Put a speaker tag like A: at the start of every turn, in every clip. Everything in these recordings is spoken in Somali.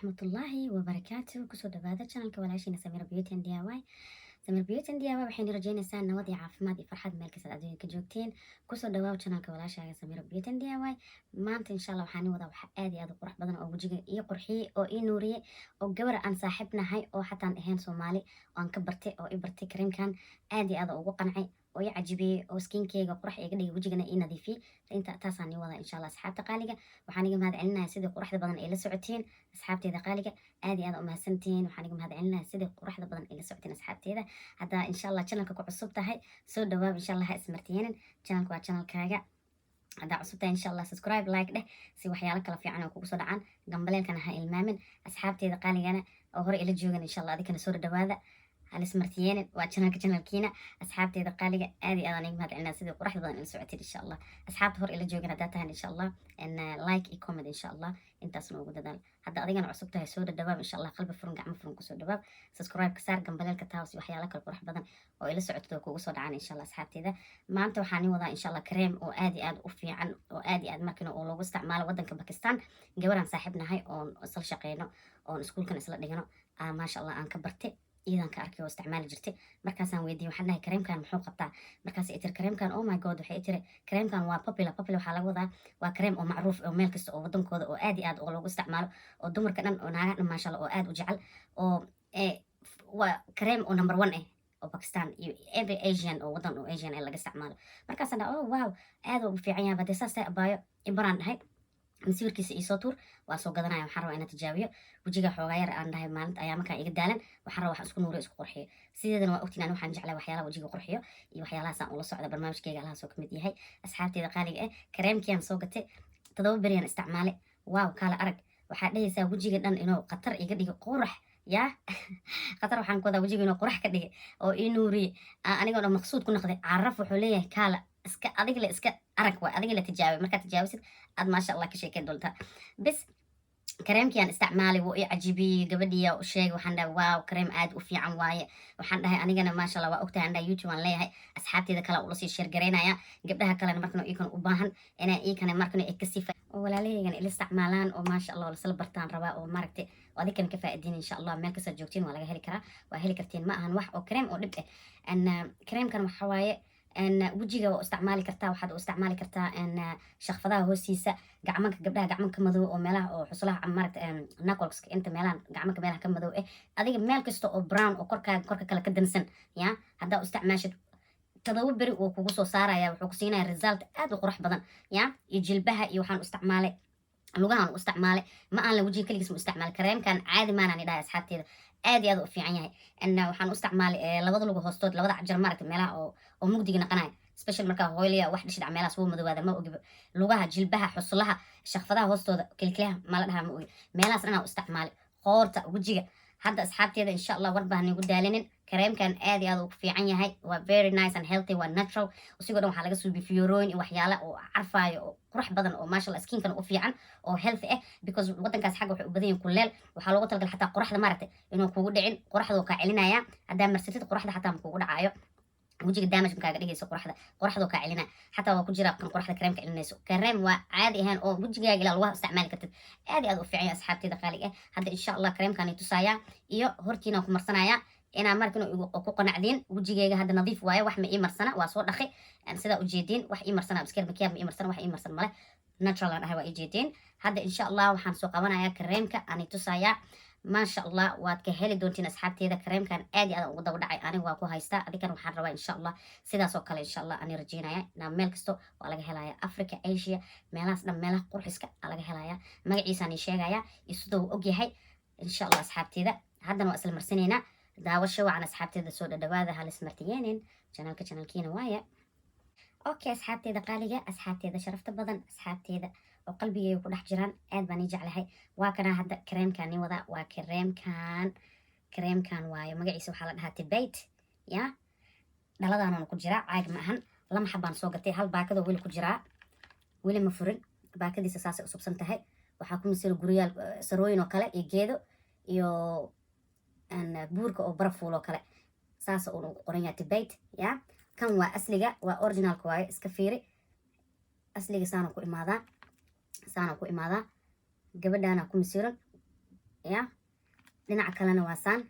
A: Waraxmatullaahi wabarakaatu. Kusoo dhawaada channelka walaashiina Samira Beauty and DIY. Samira Beauty and DIY waxayna rajeynaysaa nabad iyo caafimaad iyo farxad meel kasta adduunka ka joogteen. Kusoo dhawaaw channelka walaashaaga Samira Beauty and DIY. Maanta, insha Allah, waxaan wadaa waxa aad iyo aad u qurux badan oo wejiga ii qurxiyey oo ii nuuriyey, oo gabar aan saaxiib nahay oo xataan ahayn Soomaali oo aan ka bartay oo i bartay kareemkan aad iyo aad ugu qancay oo i cajibiyey oo skinkeyga qurux iga dhigay, wejigana ii nadiifiyey. Inta taasaan ii wadaa, insha Allah. Asxaabta qaaliga, waxaan iga mahad celinayaa sidii quruxda badan ay la socoteen. Asxaabteeda qaaliga, aad iyo aad u mahadsantihiin. Waxaan iga mahad celinayaa sidii quruxda badan ay la socoteen. Asxaabteeda, haddaa, insha Allah, channelka ku cusub tahay, soo dhawaab. Insha Allah, ha ismartiyeenin, channelka waa channelkaaga. Haddaa cusub tahay, insha Allah, subscribe, like dheh si waxyaalo kala fiican oo kugu soo dhacaan. Gambaleelkana ha ilmaamin. Asxaabteeda qaaligana oo hore ila joogan, insha Allah, adikana soo dhawaada, halismartiyeenin, waa channelka channelkiina. Asxaabteeda qaaliga, aad iyo aad aan iga mahad celinaa sidii quruxda badan ila socoteen. Insha Allah, asxaabta hor ila joogan haddaa tahan, insha Allah, like iyo comment, insha Allah, intaasna ugu dadaal. Hadda adigana cusub tahay, soo dhadhawaab. Insha Allah, qalbi furan, gacmo furan kusoo dhawaab. Subscribe ka saar, gambaleelka taas, waxyaalo kale qurux badan oo ila socotid oo kugu soo dhacaan, insha Allah. Asxaabteeda, maanta waxaan ii wadaa, insha Allah, kareem oo aad iyo aad u fiican oo aad iyo aad markina oo loogu isticmaalo wadanka Bakistan. Gabaraan saaxiib nahay oon isla shaqeyno oon iskuulkan isla dhigano, maasha Allah, aan ka bartay, iyadan ka arkay oo isticmaali jirtay. Markaasaan weydiiyey, waxaan dhahay, "Kareemkan muxuu qabtaa?" Markaas ay tiri, "Kareemkan, oh my God," waxay tiri, "kareemkan waa popular." Popular waxaa laga wadaa waa kareem oo macruuf oo meel kasta oo wadankooda oo aad iyo aad oo loogu isticmaalo oo dumarka dhan oo naaga dhan, maasha Allah, oo aad u jecel oo waa kareem oo number one ah oo Pakistan iyo every Asian oo wadan oo Asian ee laga isticmaalo. Markaasaan dhahay, "Oh wow, aad u fiican yahay." Badee saas tahay, abaayo, ibaraan dhahay, sawirkiisa iisoo tuur, waa soo gadanaya. Waxaan rabaa inaan tijaabiyo wejiga xoogaa yar, aan dhahay, maalinta ayaa markaan iga daalan, waxaan rabaa waxaan isku nuuriyo, isku qurxiyo. Sideedana waa ogtiin, ani waxaan jeclay waxyaalaha wejiga qurxiyo iyo waxyaalahaasaan ula socda barnaamijkeyga alahaas oo kamid yahay. Asxaabteeda qaaliga ah, kareemkiaan soo gatay, 7 beriyaan isticmaalay. Wow, kaala arag! Waxaa dhahaysaa wejiga dhan inuu khatar iga dhigo, qurax yaa khatar. Waxaan ku wadaa wejiga inuu qurax ka dhigay oo ii nuuriyey, anigoo dhan maqsuud ku noqday. Caraf wuxuu leeyahay, kaala iska adiga la iska arag, waay adiga la tijaabay. Markaad tijaabisid aad, maasha Allah, ka sheekeyn doontaa. Bis kareemkii aan isticmaalay wuu ii cajibiyey. Gabadhiya u sheegay, waxaan dhahay, "Wow, kareem aad u fiican waaye." Waxaan dhahay, "Anigana, maasha Allah, waa ogtahay," aan dhahay, "YouTube aan leeyahay, asxaabteeda kale ula sii share garaynaya, gabdhaha kalena markana iikana u baahan inay iikana markana ay kasii oo walaalahaygana ila isticmaalaan oo, maasha Allah, lasla bartaan rabaa oo maaragtay oo adikana ka faa'iidiin. Insha Allah, meel kastaad joogtiin waa laga heli karaa, waa heli kartiin. Ma ahan wax oo kareem oo dhib ah. Kareemkan waxa waaye wejiga waa u isticmaali kartaa, waxaad u isticmaali kartaa shaqfadaha hoostiisa, gacmanka gabdhaha, gacmanka madow oo meelaha oo xuslaha, maaragta, knuckles, inta meelaha gacmanka, meelaha ka madow eh, adiga meel kasta oo brown oo korkaaga korka kale ka dansan ya. Haddaa u isticmaashid, 7 beri uu kugu soo saaraya, wuxuu ku siinaya result aad u qurux badan ya. Iyo jilbaha iyo waxaan u isticmaalay lugahan u isticmaalay. Ma aan la wejiga keligiis ma isticmaalay. Kareemkan caadi maanaan idhahay, asxaabteeda, aad iyo aad u fiican yahay. Waxaan u isticmaalay labada lugo hoostood, labada cajar, maaragta, meelaha oo mugdiga naqanaya, special markaa hooylaya wax dhishidhac, meelahaas wuu madoobaada, ma ogiba. Lugaha, jilbaha, xuslaha, shaqfadaha hoostooda, kilkilyaha ma la dhahaa, ma ogi, meelahaas dhanaa u isticmaalay, qoorta, wejiga. Hadda, asxaabteeda, insha Allah, war baan igu daalinin. Kareemkan aad iyo aad ugu fiican yahay, waa very nice and healthy, waa natural. Isigoo dhan waxaa laga suubi fiyorooyin iyo waxyaala oo carfaayo oo qurux badan oo, maasha Allah, skinkan u fiican oo healthy ah, because wadankaas xagga waxay u badan yihiin kuleel. Waxaa loogu talagalay xataa qoraxda, maaragtay, inuu kugu dhicin. Qoraxduu kaa celinaya haddaa marsatid, qoraxda xataa ma kugu dhacaayo, wejiga damage makaaga dhigayso. Qoraxda, qoraxdoo kaa celina xataa waa ku jira kan qoraxda kareemka celinayso. Kareem waa caadi ahaan oo wejigaaga ilaa lugaha isticmaali kartid, aad iyo aad u fiican yahay, asxaabteeda qaaliga ah. Hadda, insha Allah, kareemkaan tusaaya iyo hortiinaan ku marsanaya inaa markan ku qanacdiin. Wejigeyga hadda nadiif waaye, wax ma ii marsana, waa soo dhaqay sidaa ujeediin. Wax ii marsana iskar makiyaab ma ii marsana, wax ii marsan male, natural aan dhahay, waa ii jeediin. Hadda, insha Allah, waxaan soo qabanayaa kareemka aan tusayaa. Maasha Allah, waad ka heli doontiin, asxaabteeda. Kareemkan aad iyo aad ugu daba dhacay, aniga waa ku haystaa. Adigan waxaan rabaa, insha Allah, sidaas oo kale, insha Allah, ani rajeynaya inaa meel kasto waa laga helaya, Africa, Asia, meelahaas dhan, meelaha qurxiska aa laga helaya. Magaciisaan ii sheegaya iyo sidoo uu ogyahay, insha Allah. Asxaabteeda, haddana waa isla marsanaynaa. Daawasho wacan, asxaabteeda. Soo dhadhawaada, halis martiyeenin, channelka channelkiina waaya. Okay, asxaabteeda qaaliga, asxaabteeda sharafta badan, asxaabteeda oo qalbigeyga ku dhex jiraan, aad baan ii jeclahay. Waa kana hadda kareemkan ni wadaa, waa kareemkan. Kareemkan waayo, magaciisa waxaa la dhahaa Tibet ya. Dhaladaanuna ku jiraa, caag ma ahan. Lama xabaan soo gatay, hal baakadoo weli ku jiraa, weli ma furin. Baakadiisa saasay usubsan tahay. Waxaa ku misira guryaal, sarooyin oo kale iyo geedo iyo buurka oo baraf fuul oo kale, saasa uun ugu qoran yahay, Tibet ya. Kan waa asliga, waa originalka waaye. Iska fiiri, asliga saana ku imaadaa, saana ku imaadaa. Gabadhaana ku masiran. Ya, dhinaca kalena waa saan,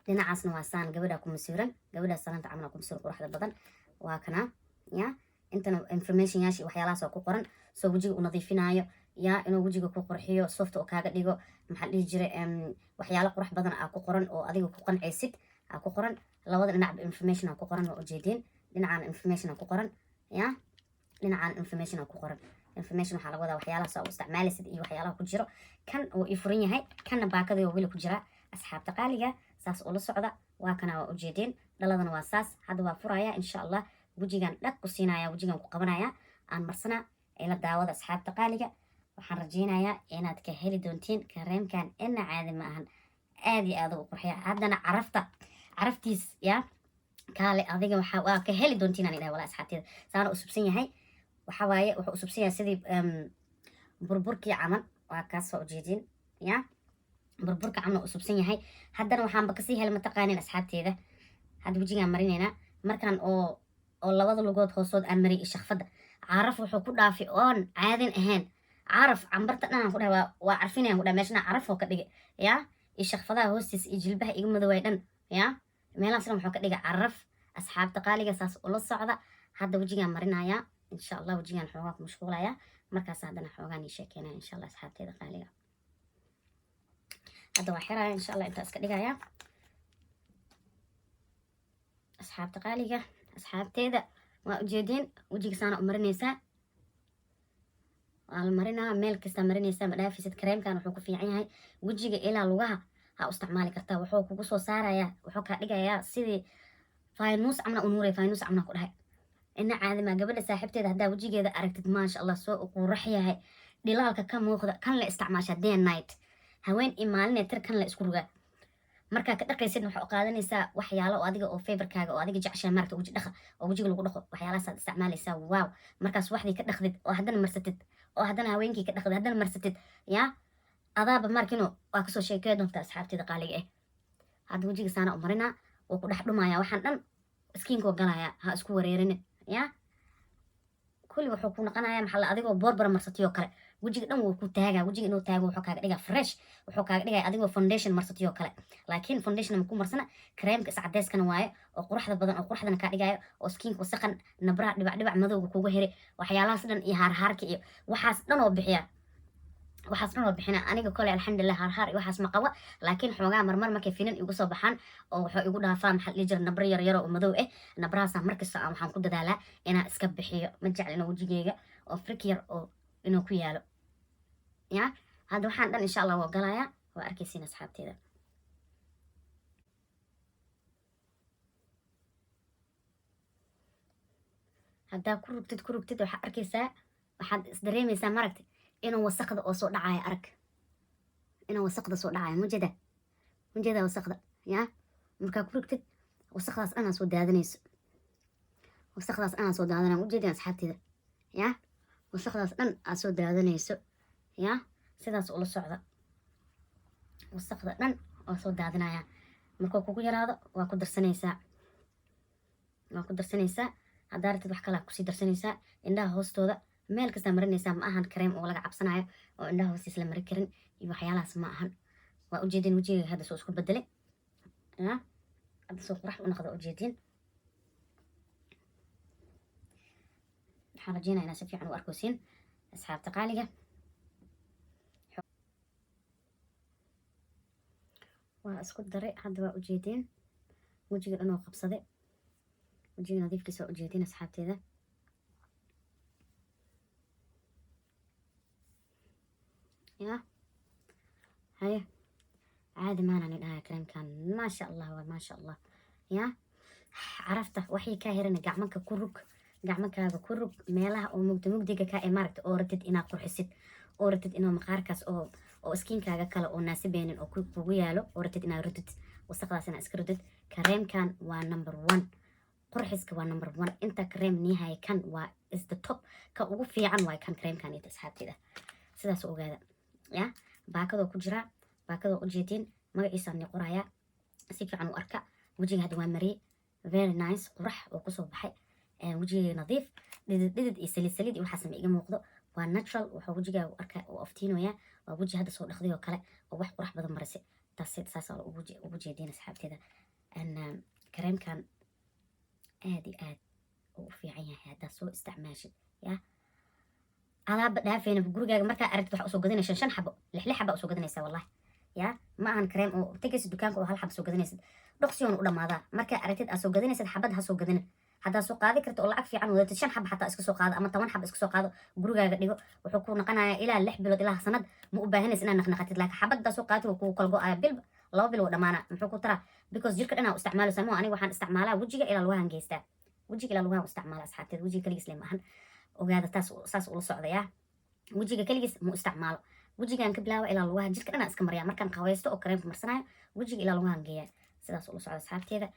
A: dhinacaasna waa saan. Gabadhaa ku masuuran, gabadhaa salaanta camal ku masuuran, quruxda badan waa kana. Ya, intana information yaashi waxyaalahaas oo ku qoran, soo wejiga u nadiifinaayo, ya, inuu wejiga ku qurxiyo, soft oo kaaga dhigo, maxaa la dhihi jiray, waxyaalo qurux badan aa ku qoran oo adiga ku qancaysid aa ku qoran. Labada dhinacba information aa ku qoran, waa ujeedin. Dhinacaan information aa ku qoran, ya, dhinacaan information aa ku qoran. Information waxaa laga wadaa waxyaalahaas aa u isticmaalaysid iyo waxyaalaha ku jiro. Kan uu ii furan yahay, kanna baakadii oo weli ku jira. Asxaabta qaaliga, saas ula socda. Waa kana, waa ujeedin. Dhaladana waa saas. Hadda waa furaya, insha Allah. Wejigan dhag ku siinaya, wejigan ku qabanaya, aan marsana ila daawada. Asxaabta qaaliga, waxaan rajeynayaa inaad ka heli doontiin kareemkan. Ina caadi ma ahan, aad iyo aad u qurxiya. Haddana carafta, caraftiis ya kaale adiga, waxa waa ka heli doontiin aan idhahay. Walaa, asxaabteeda, saana u subsan yahay. Waxa waaye, wuxuu u subsan yahay sidii burburkii camal. Waa kaas, waa ujeedin. Ya, burburka camal u subsan yahay. Haddana waxaanba kasii helay, mataqaanin, asxaabteeda, hadda wejigaan marinaynaa. Markaan oo labada lugood hoosood aan mariy shaqfadda, caraf wuxuu ku dhaafi oon caadin ahayn. Caraf cambarta dhan aan ku dhahay waa carfinayaan ku dhahay. Meeshana caraf oo ka dhigay, ya, iyo shaqfadaha hoostiisa iyo jilbaha iga madowaay dhan, ya, meelahaas dhan wuxuu ka dhigay caraf. Asxaabta qaaliga, saas ula socda. Hadda wejigaan marinayaa, insha Allah. Wejigaan xoogaa ku mashquulaya, markaas haddana xoogaan ii sheekeynaya, insha Allah. Asxaabteeda qaaliga, hadda waa xiraya, insha Allah, intaa iska dhigaya. Asxaabta qaaliga, asxaabteeda, waa ujeedeen. Wejiga saana u marinaysaa, waa la marinaa, meel kastaa marinaysaa, ma dhaafisid. Kareemkan wuxuu ku fiican yahay wejiga ilaa lugaha ha u isticmaali kartaa. Wuxuu kugu soo saarayaa, wuxuu kaa dhigayaa sidii faynuus camna u nuuray, faynuus camna ku dhahay. Ina caadi maa. Gabadha saaxiibteeda haddaa wejigeeda aragtid, maasha Allah, soo u qurax yahay, dhilaalka ka muuqda. Kan la isticmaashaa day and night, haween iyo maalinee tir kan la isku rugaa. Markaa ka dhaqaysid, waxaa u qaadanaysaa waxyaalo oo adiga oo favorite-kaaga oo adiga jeceshahay, maaragta, weji dhaqa oo wejiga lagu dhaqo, waxyaalahaasaad isticmaalaysaa. Wow, markaas waxdii ka dhaqdid oo haddana marsatid, oo haddana haweenkii ka dhaqdid, haddana marsatid, yaa adaaba markino waa kasoo sheekey doontaa. Asxaabteeda qaaliga ah, hadda wejiga saana u marinaa, wuu ku dhex dhumaya. Waxaan dhan skin-koo galaya, ha isku wareerinin. Ya, kulli wuxuu ku noqonaya, maxaa la, adigoo boorbara marsatiyoo kale. Wejiga dhan wuu ku taagaa. Wejiga inuu taago wuxuu kaaga dhigaa fresh, wuxuu kaaga dhigaya adigoo foundation marsatiyoo kale, laakiin foundation ma ku marsana. Kareemka iscadeyskana waaye oo quruxda badan, oo quruxdana kaa dhigayo, oo skin-ka wasaqan, nabraha, dhibac dhibac madowga kugu heri, waxyaalahaas dhan iyo haarhaarka iyo waxaas dhan oo bixiya, waxaas dhan oo bixina. Aniga kole, alxamdulilah, haarhaar iyo waxaas ma qaba, laakiin xoogaa marmar markay finan igu soo baxaan oo wuxuu igu dhaafaa, maxaa la dhihi jira, nabro yar yar oo madow ah. Nabrahaasa markasta aan waxaan ku dadaalaa inaan iska bixiyo. Ma jecel inuu wejigeyga oo frik yar oo inuu ku yaalo. Ya, hadda waxaan dhan, insha Allah, waa galayaa, waa arkaysiin, asxaabteeda. Haddaa ku rugtid, ku rugtid, waxaad arkaysaa, waxaad isdareemaysaa, maragta, inuu wasaqda oo soo dhacaya. Arag inuu wasaqda soo dhacaya. Mujeda, mujeda wasaqda. Ya, markaa ku rugtid, wasaqdaas dhanaa soo daadanayso, wasaqdaas dhanaa soo daadanaya. Ujeedin, asxaabteeda? Ya, wasaqdaas dhan aad soo daadanayso. Ya, sidaas ula socda. Wasaqda dhan oo soo daadinaya. Markuu kugu yaraado, waa ku darsanaysaa, waa ku darsanaysaa. Haddaa rabtid, wax kalaa kusii darsanaysaa. Indhaha hoostooda, meel kastaa marinaysaa. Ma ahan kareem oo laga cabsanayo oo indhaha hoostiis la mari karin iyo waxyaalahaas, ma ahan. Waa ujeedin wejigayga hadda soo isku bedelay. Ya, hadda soo qurax u noqda, ujeedin. Waxaan rajeynaya inaad si fiican u arkosiin, asxaabta qaaliga. Waa isku daray hadda, waa ujeedin. Wejiga dhan oo qabsaday, wejiga nadiifkiisa, waa ujeedin, asxaabteeda. Ya, haye, caadi maanaan idhahaya. Kareemkan, maasha Allah, waa maasha Allah. Ya, carafta waxay kaa hirana, gacmanka ku rug, gacmankaaga ku rug meelaha oo mugdi mugdiga ka ee, maaragta, oo ratid inaad qurxisid, oo ratid inuu maqaarkaas oo skin-kaaga kale oo naasibeynin oo kugu yaalo, oo ratid inaad rudid wasaqdaas, inaad iska rudid. Kareemkan waa number one qurxiska, waa number one. Inta kareem niihaya, kan waa is the top, ka ugu fiican waay kan kareemkan ita. Asxaabteeda, sidaas ogaada. Ya, baakadoo ku jira, baakadoo ujeedin, magaciisaan ni qorayaa, si fiican u arka. Wejiga hadda waa mariyey, very nice, qurax oo kusoo baxay. Wejigayga nadiif, dhidid dhidid iyo saliid saliid iyo waxaas ma iga muuqdo. Waa natural. Wuxuu wejigaaga arka uu aftiinaya, waa weji hadda soo dhaqday oo kale oo wax qurux badan marisay. Taas saasaa ugu jeedin, asxaabteeda. Kareemkan aad iyo aad uu u fiican yahay. Haddaad soo isticmaashid ya alaaba dhaafayna gurigaaga, markaa aragtid waxaa usoo gadanaysa shan shan xabo, lix lix xaba usoo gadanaysa, wallahi. Ya ma ahan kareem oo tegaysid dukaanka oo hal xaba soo gadanaysid, dhoqsiyoon u dhamaadaa. Markaa aragtid aad soo gadanaysid, xabad ha soo gadanin. Haddaad soo qaadi karto oo lacag fiican wadatid, shan xaba xataa iska soo qaado ama 10 xaba iska soo qaado, gurigaaga dhigo. Wuxuu ku noqonayaa ilaa 6 bilood, ilaa sanad. Ma u baahanaysa inaad naqnaqatid. Laakiin xabaddaa soo qaadatid, wuu kugu kala go-aya bil, 2 bil wuu dhamaana. Muxuu ku taraa? Because jirka dhan aa u isticmaalaysa mo. Aniga waxaan isticmaalaa wejiga ilaa lugahan geystaa, wejiga ilaa lugahan u isticmaala, asxaabteed. Wejiga kaligiis le maahan, ogaada taas, saas ula socdaya. Wejiga kaligiis mu isticmaalo. Wejigaan ka bilaaba ilaa lugaha, jirka dhan aan iska mariyaa. Markaan qawaysto oo kareemka marsanayo, wejiga ilaa lugahan geeya. Sidaas ula socda, asxaabteeda.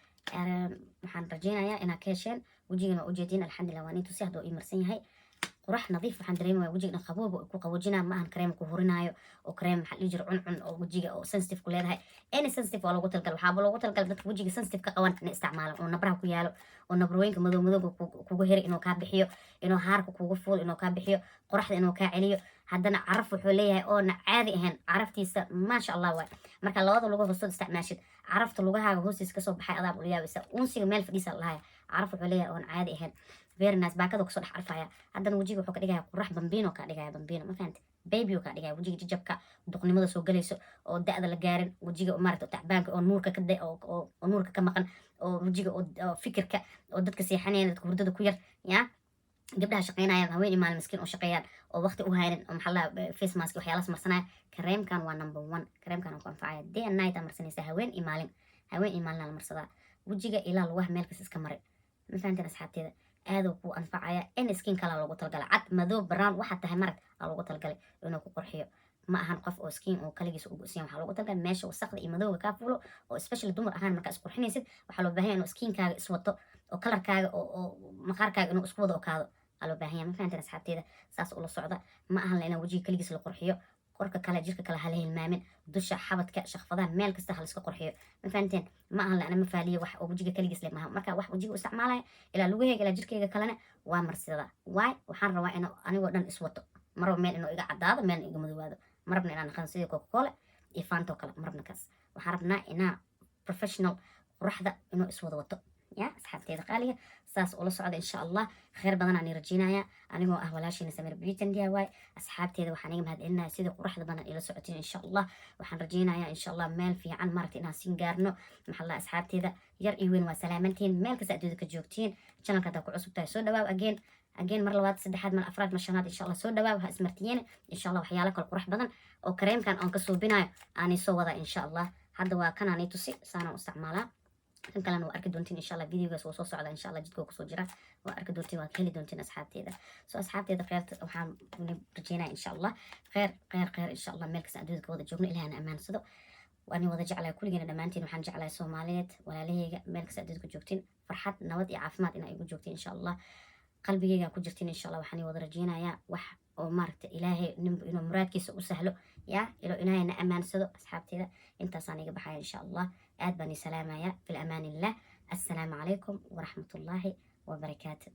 A: Waxaan rajeynayaa inaad ka hesheen. Wejigana waa ujeediin, alxamdulillah. Waa nin tusi hadduu ii marsan yahay, qurax nadiif waxaan dareemaya. Wejiga dhan qabooba ku qaboojinaa. Ma ahan kareem ku hurinaayo oo kareem, maxaa dhihi jira, cuncun oo wejiga oo sensitive ku leedahay. Any sensitive waa loogu talagal. Waxaaba loogu talagal dadka wejiga sensitive ka qaban inay isticmaalaan, oo nabraha ku yaalo, oo nabrooyinka madow madowga kugu heri inuu kaa bixiyo, inuu haarka kugu fuul inuu kaa bixiyo, qoraxda inuu kaa celiyo. Haddana caraf wuxuu leeyahay oona caadi ahayn. Caraftiisa maasha Allah waay. Marka labada lugo hoostood isticmaashid, carafta lugahaaga hoostiisa kasoo baxay adaab ula yaabaysa. Unsiga meel fadhiisa lahaya. Caraf wuxuu leeyahay oon caadi ahayn, very nice. Baakada kasoo dhex carfaya. Haddana wejiga wuxuu ka dhigaya qurax, bambino kaa dhigaya, bambino, ma fahamte? Baby kaa dhigaya wejiga. Jijabka, duqnimada soo galayso oo da'da la gaarin, wejiga maarata tacbaanka oo nuurka ka oo nuurka ka maqan, oo wejiga oo fikirka oo dadka seexanaya, dadka hurdada ku yar, ya gabdhaha shaqeynayaan haween iyo maalin, miskiin oo shaqeeyaan oo waqti u haynin, oo maxaa la face mask waxyaalahaas marsanaya, kareemkan waa number one. Kareemkan waa ku anfacaya day and night aa marsanaysa, haween iyo maalin, haween iyo maalin aa la marsadaa. Wejiga ilaa lugaha meel kasta iska mari. Ma fahanteen, asxaabteeda? Aaduu kuu anfacaya. In skin kala loogu talagalay, cad, madow, brown, waxaad tahay marag aa loogu talagalay inuu ku qurxiyo. Ma ahan qof oo skin oo kaligiis ugu siyan. Waxaa loogu talagalay meesha wasaqda iyo madowga kaa fuulo, oo especially dumar ahaan markaa isqurxinaysid, waxaa loo baahan yahay inuu skinkaaga iswato oo colorkaaga oo maqaarkaaga inuu isku wada okaado aa loo baahan yahay. Ma fahanteen, asxaabteeda? Saas ula socda. Ma ahan la inaa wejiga kaligiis la qurxiyo, korka kale, jirka kale hala hilmaamin. Dusha, xabadka, shaqfadaha, meel kasta hala iska qurxiyo. Ma fahanteen? Ma ahan la ana ma faaliyo wax oo wejiga kaligiis le maaha. Marka wax wejiga u isticmaalaya, ilaa lugaheyga ilaa jirkeyga kalena waa marsidaa. Waay, waxaan rabaa inuu anigoo dhan iswato. Maraba meel inuu iga caddaado, meelna iga madoowaado. Marabna inaan naqan sidii Coca Cola iyo Fanta oo kale, marabna kaas. Waxaan rabnaa inaa professional quraxda inuu iswada wato. Ya asxaabteeda qaaliga, saas ula socda. Insha Allah khayr badan aan rajeynaya, anigoo ah walaashiina Samir Beauty DIY. Asxaabteeda waxaan iga mahadcelinaya sidii quruxda badan ila socotiin. Insha Allah waxaan rajeynayaa, insha Allah, meel fiican maaragta inaan siin gaarno. Maxaa la, asxaabteeda yar iyo weyn waa salaamantiin, meel kasta adduunyada ka joogtiin. Channelka haddaa ku cusub tahay, soo dhawaaw again, again, mar labaad, saddexaad, mar afraad, mar shanaad. Insha Allah soo dhawaaw, ha ismartiyeen. Insha Allah waxyaalo kale qurux badan oo kareemkan aan ka suubinayo aanay soo wadaa, insha Allah. Hadda waa kanaanay tusi, saanaan u isticmaalaa. Kan kalena waa arki doontiin, insha Allah. Videogaas waa soo socda, insha Allah. Jidka waa kusoo jira, waa arki doontiin, waa heli doontiin, asxaabteeda. So asxaabteeda kheyrta, waxaan rajeynaya, insha Allah, kheyr, kheyr, kheyr, insha Allah. Meel kasta adduunka ka wada joogno, Ilahana ammaansado. Waan wada jeclahay kulligeena dhammaantiin. Waxaan jeclahay Soomaaliyeed walaalahayga, meel kasta adduunka joogtiin, farxad, nabad iyo caafimaad inaa igu joogtiin, insha Allah. Qalbigayga ku jirtiin, insha Allah. Waxaan wada rajeynayaa wax oo maaragta Ilaahay inuu muraadkiisa u sahlo, ya ilo Ilaahayna ammaansado. Asxaabteeda, intaasaan iga baxaya, insha Allah. Aad baan i salaamaya. Fi amaan illah. Assalaamu calaykum waraxmatullaahi wabarakaatu.